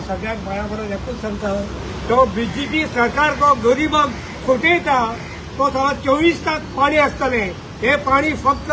सगळ्यांक पांया पडून एकूच सांगता, तो बीजेपी सरकार जो गरिबांक फटयता तो सगळो 24 तास पाणी आसतलें. हें पाणी फक्त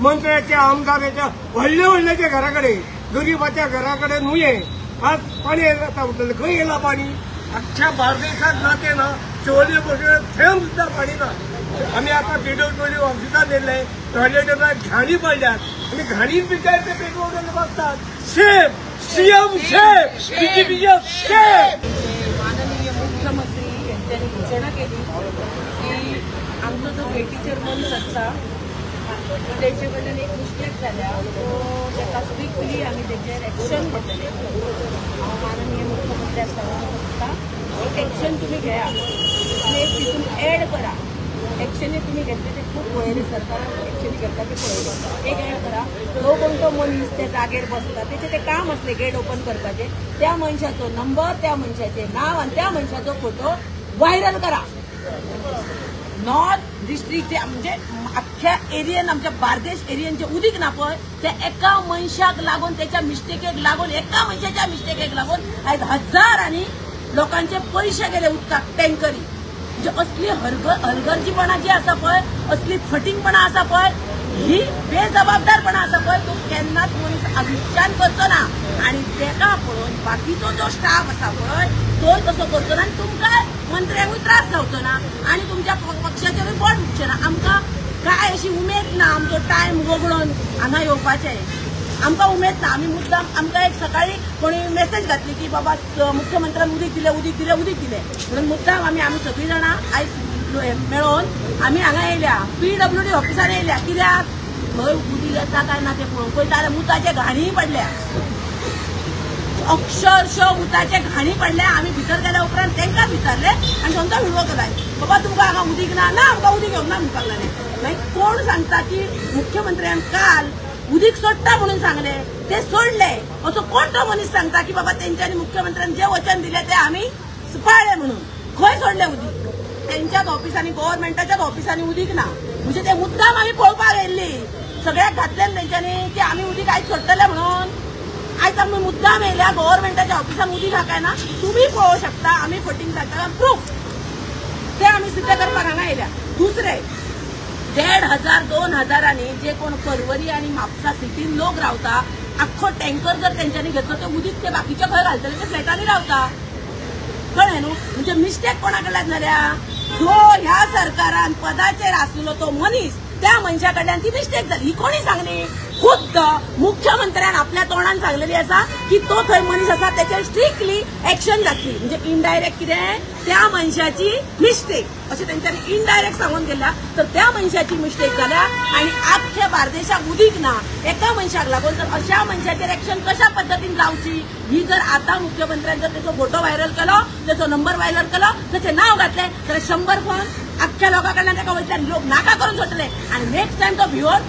मंत्र्याच्या आमदाराच्या व्हडल्या व्हडल्याच्या घरा कडेन, गरिबाच्या घरा कडेन न्हय. आज पाणी येता म्हणटलें, खंय येयलां पाणी? अख्ख्या बार्देसांत ना तें ना, शिवोले बसले थंय सुद्दां पाणी ना. आमी आतां पीडब्ल्यूडी ऑफिसांत येयले, टॉयलेटाक घाणी पडल्यात आनी घाणी बिचार ते पेट्रोल बसतात. शेम सीएम शेम बीजेपीचे शेम. माननीय मुख्यमंत्री यांच्यानी घोषणा केली की आमचो जो गेटीचेर मनीस आसता तेचे कडल्यान एक मिस्टेक जाल्या, सो ताका स्ट्रिक्टली आमी तेचेर एक्शन घेतले. हांव माननीय मुख्यमंत्र्याक सांगूंक सोदता, एक एक्शन तुमी घेया आनी एक तितून एड करा. एक्शनी तुमी घेतले ते खूब पळयले, सरकारान एक्शनी घेतला ते पळयले. एक एड करा, जो कोण तो मनीस त्या जागेर बसता तेचें तें काम आसलें गेट ओपन करपाचें, त्या मनशाचो नंबर, त्या मनशाचें नांव आनी त्या मनशाचो फोटो व्हायरल करा. नॉर्थ डिस्ट्रिक्ट म्हणजे अख्ख्या एरियन, आमच्या बार्देश एरियन जे उदीक ना पळय त्या एका मनशाक लागून, त्याच्या मिस्टेकेक लागून, एका मनशाच्या मिस्टेकेक लागून आयज हजारांनी लोकांचे पयशे गेले उदकाक टँकरी. म्हणजे असली हलगर्जीपणा जी आसा पळय, असली फटींगपणा आसा पळय, ही बेजबाबदारपणा आसा पळय, तो केन्नाच मनीस आयुश्यान करचो ना. आनी तेका पळोवन बाकीचो जो स्टाफ आसा पळय तोय तसो करचो ना आनी तुमकां मंत्र्यांकूय त्रास जावचो ना आनी तुमच्या पक्षाचेरूय बोट उठचें ना. आमकां काय अशी उमेद ना आमचो टायम वगडोवन हांगा येवपाचें, आमकां उमेद ना. आमी मुद्दाम, आमकां एक सकाळी कोणी मेसेज घातली की बाबा मुख्यमंत्र्यान उदीक दिलें, उदीक दिलें, उदीक दिलें म्हणून मुद्दाम आमी आमी सगळीं जाणां आयज मेळोवन आमी हांगा येयल्या, पीडब्ल्यूडी ऑफिसार येयल्या. कित्याक थंय उदीक येता काय ना तें पळोवंक पळयता जाल्यार मुताचे घाणीय पडल्या, अक्षरशः मुताचे घाणी पडल्या. आमी भितर गेल्या उपरांत तांकां विचारलें आनी तांकां विडवो केला, बाबा तुमकां हांगा उदीक ना, ना आमकां उदीक येवंक ना म्हणपाक लागले. मागीर कोण सांगता की मुख्यमंत्र्यान काल उदीक सोडटा म्हणून सांगले ते सोडले, असो कोण तो मनीस सांगता की बाबा तेंच्यांनी मुख्यमंत्र्यान जे वचन दिलें ते आमी पाळ्ळें म्हणून? खंय सोडलें उदीक? तेंच्याच ऑफिसांनी, गव्हर्मेंटाच्याच ऑफिसांनी उदीक ना. म्हणजे ते मुद्दाम आमी पळोवपाक येयल्ली, सगळ्याक घातले तेंच्यांनी की आमी उदीक आयज सोडटले म्हणून. आयज आमी मुद्दाम येयल्या गव्हर्मेंटाच्या ऑफिसान उदीक हा काय ना, तुमी पळोवंक शकता, आमी फटींग सांगता प्रूफ ते आमी सिद्ध करपाक हांगा येयल्या. दुसरें, 1500 2000 जे कोण पर्वरी आनी म्हापसा सिटीन लोक रावता, आख्खो टँकर जर तेंच्यांनी घेतलो ते उदीक ते बाकीचे खंय घालतले? ते फ्लॅटांनी रावता, कळ्ळें न्हू? म्हणजे मिस्टेक कोणा कडल्यान जाल्या? जो ह्या सरकारान पदाचेर आसलो तो मनीस, त्या मनशा कडल्यान ती मिस्टेक जाली. ही कोणी सांगली? खुद्द मुख्यमंत्र्यान आपल्या तोंडान सांगलेली आसा की तो थंय मनीस आसा तेचेर स्ट्रिक्टली एक्शन जातली. म्हणजे इनडायरेक्ट कितें, त्या मनशाची मिस्टेक अशें तेंच्यांनी इनडायरेक्ट सांगून गेल्या. तर त्या मनशाची मिस्टेक जाल्या आनी आख्ख्या बार्देशाक उदीक ना एका मनशाक लागून. तर अशा मनशाचेर एक्शन कशा पद्दतीन जावची ही जर आतां मुख्यमंत्र्यान जर तेचो फोटो व्हायरल केलो, तेचो नंबर व्हायरल केलो, तेचें नांव घातलें जाल्यार 100 फोन आख्ख्या लोकां कडल्यान ताका वयतले, लोक नाका करून सोडटले आनी नेक्स्ट टायम तो भिवन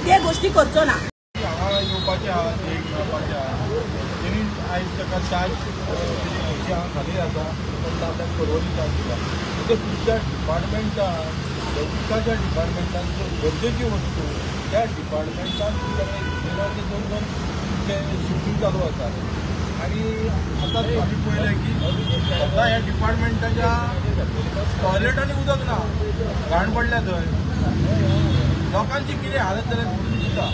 ते गोष्टी करचो ना. हांगा येवपाचें आहा, एक मेळपाचें आहा, तेणी आयज ताका चार्ज तेजी हांगा खाली आसा, पण आपल्याक पर्वरी चार्ज दिला. म्हणजे तुमच्या डिपार्टमेंटान, उदकाच्या डिपार्टमेंटान जो गरजेची वस्तू त्या डिपार्टमेंटान तुमच्या कडेन दोन दोन तुमचे शिफ्टींग चालू आसा. आनी आतां आमी पळयलें की स्वता ह्या डिपार्टमेंटाच्या टॉयलेटांनी उदक ना, घाण पडल्या थंय, लोकांची कितें हालत जाल्या तितून दिसता.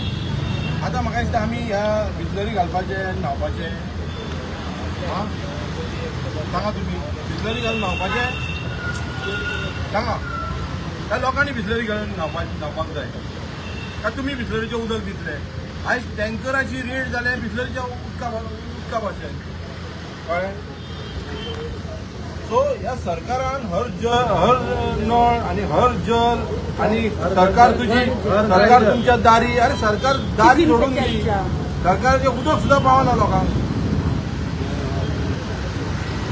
आतां म्हाका दिसता आमी ह्या बिजलरी घालपाचें आनी न्हांवपाचें. आं सांगा तुमी, बिजलरी घालून न्हांवपाचें? सांगा, काय लोकांनी बिजलरी घालून न्हांवपाक जाय? काय तुमी बिजलरीचें उदक दितले? आयज टँकराची रेट जाल्या बिजलरीच्या उदका भाशेन, कळ्ळें? सो ह्या सरकारान हर हर नळ आनी हर जल आनी सरकार तुजी, सरकार तुमच्या दारी, अरे सरकार दारी सोडून दी, सरकाराचें उदक सुद्दां पावना लोकांक.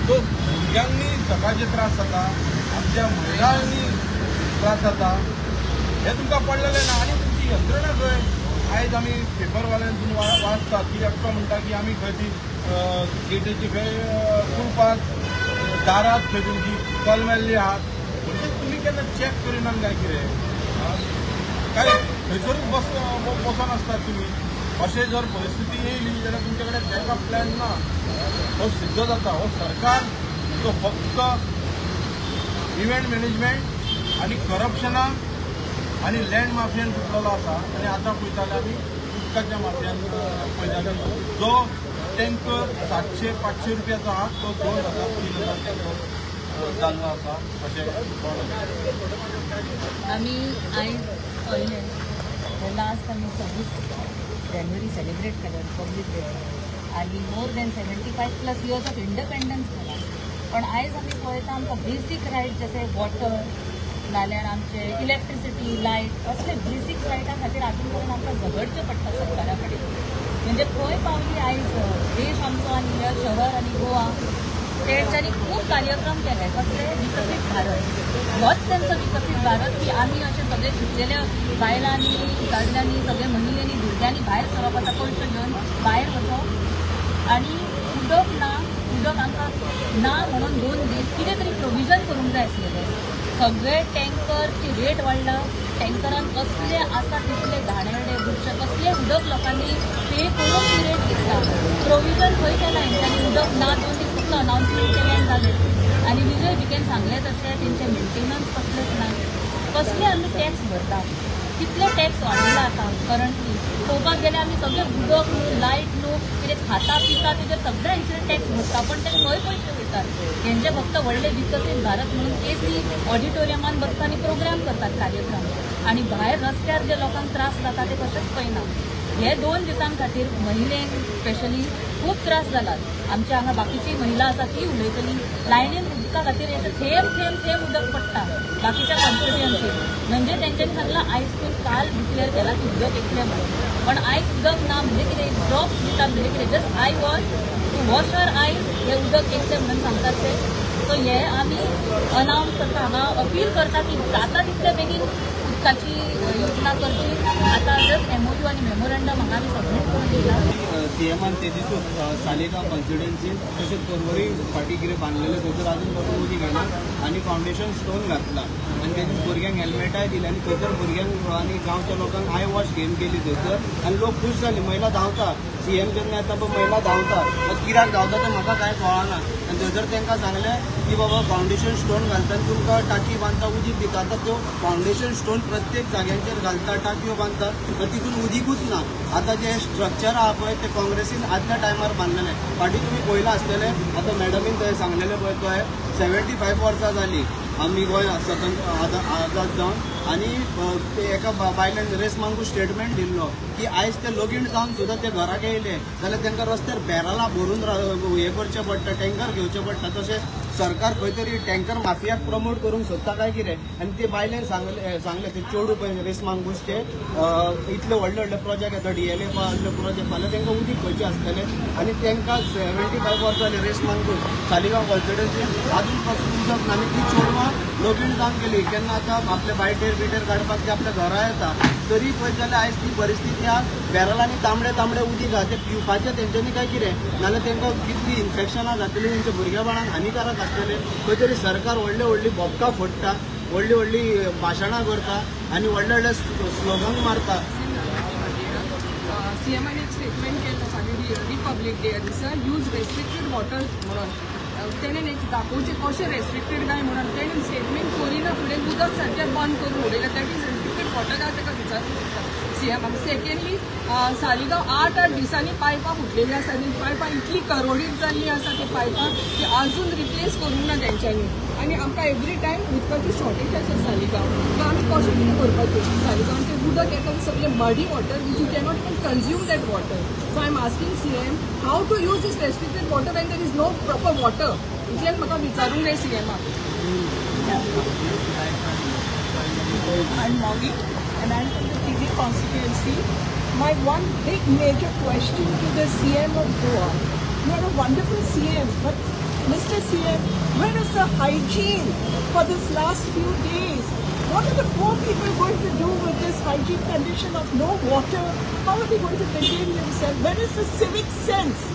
सो भुरग्यांनी सकाळचे त्रास जाता, आमच्या महिलांनी त्रास जाता, हें तुमकां पडलेलें ना. आनी तुमची यंत्रणा खंय? आयज आमी पेपरवाल्यांतून वाचतात की एकटो म्हणटा की आमी खंय ती गेटीची खंय कुलपाक दारात खंय तुमची कलमेल्ली आहात. म्हणजे तुमी केन्ना चॅक करिनात काय कितें? काय थंयसरूच बसोन आसतात तुमी? अशें जर परिस्थिती येयली जाल्यार तुमचे कडेन बॅकअप प्लॅन ना. हो सिद्ध जाता हो सरकार तो फक्त इव्हेंट मॅनेजमेंट आनी करप्शनाक आनी लँड माफियान गुंतलेलो आसा. आनी आतां पळयताले आमी उदकाच्या माफियान पळयताले जो टँकर 700-500 रुपयाचो आहा तो 2000-3000 टँकर जाल्लो आसा. अशें आमी आयज पळयलें लास्ट आमी 26 जानेवारी सेलिब्रेट केलो रिपब्लीक डे आनी more than 75+ years of independence जाला. पण आयज आमी पळयता आमकां बेसीक रायट जशे वॉटर नाल्यार आमचे इलेक्ट्रिसिटी लायट असले बेसीक रायटा खातीर आजून पर्यंत आमकां झगडचें पडटा सरकारा कडेन. म्हणजे खंय पावली आयज देश आमचो आनी हे शहर आनी गोवा तेंच्यांनी खूब कार्यक्रम केले कसले विकसीत भारत. होच तेंचो विकसीत भारत की आमी अशे सगळे शिकलेल्या बायलांनी दादल्यांनी सगळे महिलांनी भुरग्यांनी भायर सरप आतां पयशे घेवन भायर वचप आनी उदक ना उदक आमकां ना म्हणून 2 दीस कितें तरी प्रोविजन करूंक जाय आसलेलें. सगळे टँकरची रेट वाडला, टँकरान कसले आसा तितले घाणेरडे बुरशे कसले उदक लोकांनी पे करून ती रेट घेतला. प्रोविजन खंय केलां हेंच्यांनी उदक ना 2 दीस फक्त अनाउन्समेंट केलें आनी जालें. आनी विजय भिकेन सांगलें तशें तेंचें मेंटेनन्स कसलेंच ना. कसले आमी टॅक्स भरता, कितले टॅक्स वाडयला आतां करंटली पळोवपाक गेल्यार आमी सगळे उदक न्हू लायट न्हू कितें खाता पिता तेजेर सगळ्या हेंचेर टॅक्स भरता पण ते खंय पयशे वयतात. हेंचे फक्त व्हडले विकसीत भारत म्हणून एसी ऑडिटोरियमान बसता आनी प्रोग्राम करतात कार्यक्रम आनी भायर रस्त्यार जे लोकांक त्रास जाता ते कशेंच पळयना. हे 2 दिसां खातीर महिलेंक स्पेशली खूब त्रास जालात. आमच्या हांगा बाकीची महिला आसा ती उलयतली लायनीन उदका खातीर थेंब थेंब थेंब उदक पडटा बाकीच्या कॉन्स्टिट्युएन्सी. म्हणजे तेंच्यांनी सांगलां आयज तूं काल डिक्लेअर केला की उदक येतलें म्हणून, पण आयज उदक ना म्हणजे कितें ड्रॉप्स दितात म्हणजे कितें just eye wash to wash our eyes हे उदक येतलें म्हणून सांगतात ते. सो हे आमी अनाउन्स करता हांगा अपील करता की जाता तितले बेगीन उदकाची योजना करची. आतां जस्ट MOU आनी मेमोरंडम हांगा आमी सबमीट करून दिला. सीएमान ते दिसूच सालेगांव कॉन्स्टिट्युएन्सीन तशेंच पर्वरी फाटीं कितें बांदलेलें थंयसर आजून पासून उदीक येना आनी फावंडेशन स्टोन घातला आनी ते दीस भुरग्यांक हेल्मेटाय दिली आनी थंयसर भुरग्यांक आनी गांवच्या लोकांक I wash game केली थंयसर आनी लोक खूश जाले. महिला धांवता सीएम जेन्ना येता पळय महिला धांवता कित्याक धांवता तें म्हाका कांय कळना. आनी थंयसर तांकां सांगलें की बाबा फावंडेशन स्टोन घालता आनी तुमकां टाकी बांदता उदीक दिता. आतां त्यो फावंडेशन स्टोन प्रत्येक जाग्यांचेर घालता टाकयो बांदता तितून उदीकूच ना. आतां जें स्ट्रक्चर आहा पळय तें काँग्रेसीन आदल्या टायमार बांदलेलें. फाटीं तुमी पळयलां आसतलें आतां मॅडमीन थंय सांगलेलें पळय तो 75 वर्सां जालीं आमी गोंय स्वतंत्र आजाद जावन आनी ते एका बायल्यान रेस मांगू स्टेटमेंट दिल्लो की आयज ते लगीन जावन सुद्दां ते घराक येयले जाल्यार तांकां रस्त्यार बॅरलां भरून हें करचें पडटा, टँकर घेवचें पडटा. तशें सरकार खंय तरी टँकर माफियाक प्रमोट करूंक सोदता काय कितें. आनी ते बायलेन सांगलें ते चेडूं पळय रेस मांगूसचे इतले व्हडले व्हडले प्रोजेक्ट येता DLF असले प्रोजेक्ट फाल्यां तांकां उदीक खंयचें आसतलें. आनी तांकां 75 वर्सां जालीं रेस मांगूस सालिगांव कॉन्स्टिट्युएन्सी आजून पासून उदक ना. आनी ती चेडवां लगीन जावन गेली केन्ना आतां आपल्या बायटेर बिटेर काडपाक ते आपल्या घरा येता तरी पळयत जाल्यार आयज ती परिस्थिती आहा बॅरलांनी तांबडे तांबडे उदीक आहा तें पिवपाचें तेंच्यांनी काय कितें नाजाल्यार तांकां कितलीं इन्फेक्शनां जातलीं तेंच्या भुरग्या बाळांक हानिकारक आसतलें. खंय तरी सरकार व्हडली व्हडली बोबकां फोडटा, व्हडली व्हडली भाशणां करता आनी व्हडले व्हडले स्लोगन मारता. सीएमान एक स्टेटमेंट केल्लें फाटीं रिपब्लीक डे दिसा यूज रेस्ट्रिक्टेड वॉटर म्हणून तेणें एक दाखोवचें कशें रेस्ट्रिक्टेड काय म्हणून तेणें स्टेटमेंट करिना फुडें उदक सारकें बंद करून उडयलें. That is restricted water काय ताका विचारूंक शकता सीएमाक. सेकेंडली सालिगांव 8-8 दिसांनी पायपां फुटलेलीं आसा आनी पायपां इतली करोडीत जाल्लीं आसा ती पायपां की आजून रिप्लेस करूंक ना तेंच्यांनी. आनी आमकां एवरी टायम उदकाची शॉर्टेज आसा सालिगांव. सो आमी कशें कितें करपाचें सालिगांव तें उदक येता तें सगळें muddy water which you cannot even consume that water. So I am asking CM how to use this restricted water when there is no proper water. इतल्यान म्हाका विचारूंक जाय सीएमाक. I'm Molly and I'm from the TV constituency. My one big major question to the CM of Goa, you are a wonderful CM, but Mr. CM, where is the hygiene for this last few days? What are the poor people going to do with this hygiene condition of no water? How are they going to maintain themselves? Where is the civic sense?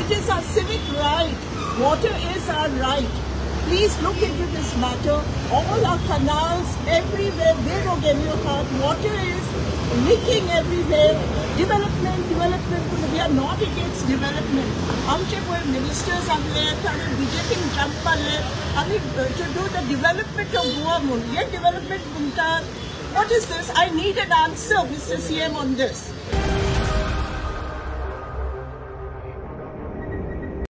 It is our civic right. Water is our right. Please look into this matter. All our canals everywhere, water is Leaking everywhere. Development, development. We are not against development. आमचे पळय ministers आसले, ताणें बीजेपीन jump मारले आनी to do the development of Goa म्हणून. हे development म्हणटात? What is this? I need an answer, Mr. CM, on this.